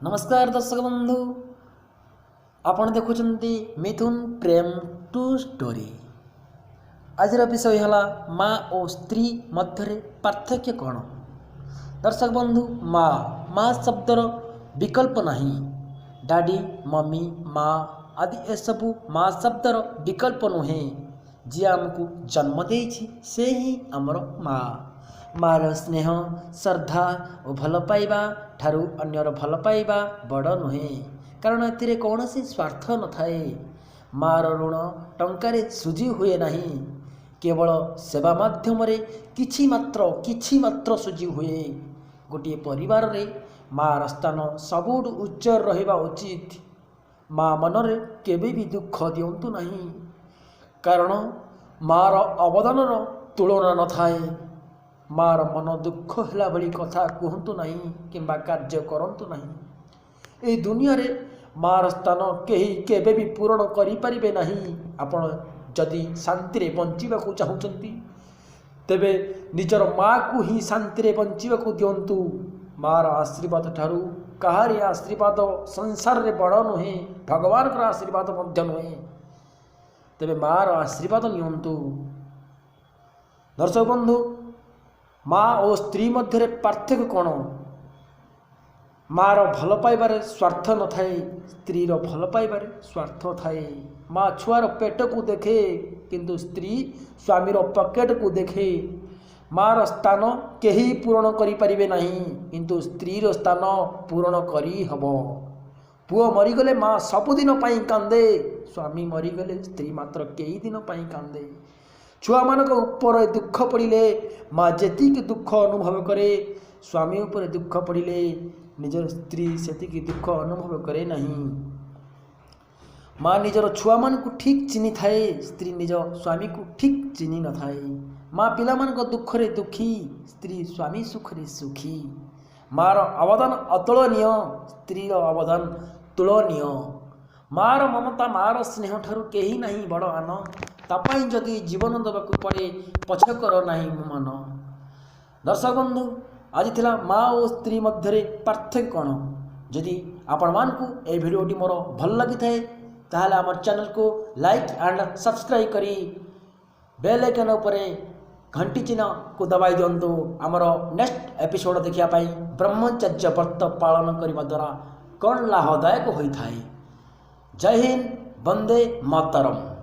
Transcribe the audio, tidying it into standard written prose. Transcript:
ନମସ୍କାର ଦର୍ଶକ ବନ୍ଧୁ, ଆପଣ ଦେଖୁଛନ୍ତି ମିଥୁନ ପ୍ରେମ ଟ୍ରୁ ଷ୍ଟୋରି। ଆଜିର ବିଷୟ ହେଲା, ମା ଓ ସ୍ତ୍ରୀ ମଧ୍ୟରେ ପାର୍ଥକ୍ୟ କ'ଣ? ଦର୍ଶକ ବନ୍ଧୁ, ମା, ମା ଶବ୍ଦର ବିକଳ୍ପ ନାହିଁ। ଡାଡ଼ି, ମମି, ମା ଆଦି ଏସବୁ ମା ଶବ୍ଦର ବିକଳ୍ପ ନୁହେଁ। ଯିଏ ଆମକୁ ଜନ୍ମ ଦେଇଛି, ସେ ହିଁ ଆମର ମା। ମାର ସ୍ନେହ, ଶ୍ରଦ୍ଧା ଓ ଭଲ ପାଇବା ଠାରୁ ଅନ୍ୟର ଭଲ ପାଇବା ବଡ଼ ନୁହେଁ, କାରଣ ଏଥିରେ କୌଣସି ସ୍ୱାର୍ଥ ନଥାଏ। ମାର ଋଣ ଟଙ୍କାରେ ଶୁଝି ହୁଏ ନାହିଁ। କେବଳ ସେବା ମାଧ୍ୟମରେ କିଛି ମାତ୍ର କିଛି ମାତ୍ର ଶୁଝି ହୁଏ। ଗୋଟିଏ ପରିବାରରେ ମାର ସ୍ଥାନ ସବୁଠୁ ଉଚ୍ଚରେ ରହିବା ଉଚିତ। ମା ମନରେ କେବେ ବି ଦୁଃଖ ଦିଅନ୍ତୁ ନାହିଁ, କାରଣ ମାର ଅବଦାନର ତୁଳନା ନଥାଏ। ମାର ମନ ଦୁଃଖ ହେଲା ଭଳି କଥା କୁହନ୍ତୁ ନାହିଁ କିମ୍ବା କାର୍ଯ୍ୟ କରନ୍ତୁ ନାହିଁ। ଏହି ଦୁନିଆରେ ମାର ସ୍ଥାନ କେହି କେବେ ବି ପୂରଣ କରିପାରିବେ ନାହିଁ। ଆପଣ ଯଦି ଶାନ୍ତିରେ ବଞ୍ଚିବାକୁ ଚାହୁଁଛନ୍ତି, ତେବେ ନିଜର ମାଆକୁ ହିଁ ଶାନ୍ତିରେ ବଞ୍ଚିବାକୁ ଦିଅନ୍ତୁ। ମାର ଆଶୀର୍ବାଦ ଠାରୁ କାହାରି ଆଶୀର୍ବାଦ ସଂସାରରେ ବଡ଼ ନୁହେଁ, ଭଗବାନଙ୍କର ଆଶୀର୍ବାଦ ମଧ୍ୟ ନୁହେଁ। ତେବେ ମାର ଆଶୀର୍ବାଦ ନିଅନ୍ତୁ। ଦର୍ଶକ ବନ୍ଧୁ, ମା ଓ ସ୍ତ୍ରୀ ମଧ୍ୟରେ ପାର୍ଥକ୍ୟ କ'ଣ? ମାର ଭଲ ପାଇବାରେ ସ୍ୱାର୍ଥ ନଥାଏ, ସ୍ତ୍ରୀର ଭଲ ପାଇବାରେ ସ୍ୱାର୍ଥ ଥାଏ। ମା ଛୁଆର ପେଟକୁ ଦେଖେ, କିନ୍ତୁ ସ୍ତ୍ରୀ ସ୍ୱାମୀର ପକେଟକୁ ଦେଖେ। ମାର ସ୍ଥାନ କେହି ପୂରଣ କରିପାରିବେ ନାହିଁ, କିନ୍ତୁ ସ୍ତ୍ରୀର ସ୍ଥାନ ପୂରଣ କରିହେବ। ପୁଅ ମରିଗଲେ ମା ସବୁଦିନ ପାଇଁ କାନ୍ଦେ, ସ୍ୱାମୀ ମରିଗଲେ ସ୍ତ୍ରୀ ମାତ୍ର କେଇ ଦିନ ପାଇଁ କାନ୍ଦେ। ଛୁଆମାନଙ୍କ ଉପରେ ଦୁଃଖ ପଡ଼ିଲେ ମା ଯେତିକି ଦୁଃଖ ଅନୁଭବ କରେ, ସ୍ୱାମୀ ଉପରେ ଦୁଃଖ ପଡ଼ିଲେ ନିଜର ସ୍ତ୍ରୀ ସେତିକି ଦୁଃଖ ଅନୁଭବ କରେ ନାହିଁ। ମା ନିଜର ଛୁଆମାନଙ୍କୁ ଠିକ୍ ଚିହ୍ନିଥାଏ, ସ୍ତ୍ରୀ ନିଜ ସ୍ୱାମୀକୁ ଠିକ୍ ଚିହ୍ନି ନଥାଏ। ମା ପିଲାମାନଙ୍କ ଦୁଃଖରେ ଦୁଃଖୀ, ସ୍ତ୍ରୀ ସ୍ୱାମୀ ସୁଖରେ ସୁଖୀ। ମାର ଅବଦାନ ଅତୁଳନୀୟ, ସ୍ତ୍ରୀର ଅବଦାନ ତୁଳନୀୟ। ମାର ମମତା, ମାର ସ୍ନେହ ଠାରୁ କେହି ନାହିଁ ବଡ଼ ଆନ। ତା ପାଇଁ ଯଦି ଜୀବନ ଦେବାକୁ ପଡ଼େ, ପଛ କର ନାହିଁ ମନ। ଦର୍ଶକ ବନ୍ଧୁ, ଆଜି ଥିଲା ମା ଓ ସ୍ତ୍ରୀ ମଧ୍ୟରେ ପାର୍ଥକ୍ୟ କ'ଣ। ଯଦି ଆପଣମାନଙ୍କୁ ଏହି ଭିଡ଼ିଓଟି ମୋର ଭଲ ଲାଗିଥାଏ, ତାହେଲେ ଆମର ଚ୍ୟାନେଲକୁ ଲାଇକ୍ ଆଣ୍ଡ ସବସ୍କ୍ରାଇବ୍ କରି ବେଲ୍ ଆଇକନ୍ ଉପରେ ଘଣ୍ଟି ଚିହ୍ନକୁ ଦବାଇ ଦିଅନ୍ତୁ ଆମର ନେକ୍ସଟ ଏପିସୋଡ଼ ଦେଖିବା ପାଇଁ। ବ୍ରହ୍ମଚର୍ଯ୍ୟ ବ୍ରତ ପାଳନ କରିବା ଦ୍ୱାରା କ'ଣ ଲାଭଦାୟକ ହୋଇଥାଏ? ଜୟ ହିନ୍ଦ, ବନ୍ଦେ ମାତରମ୍।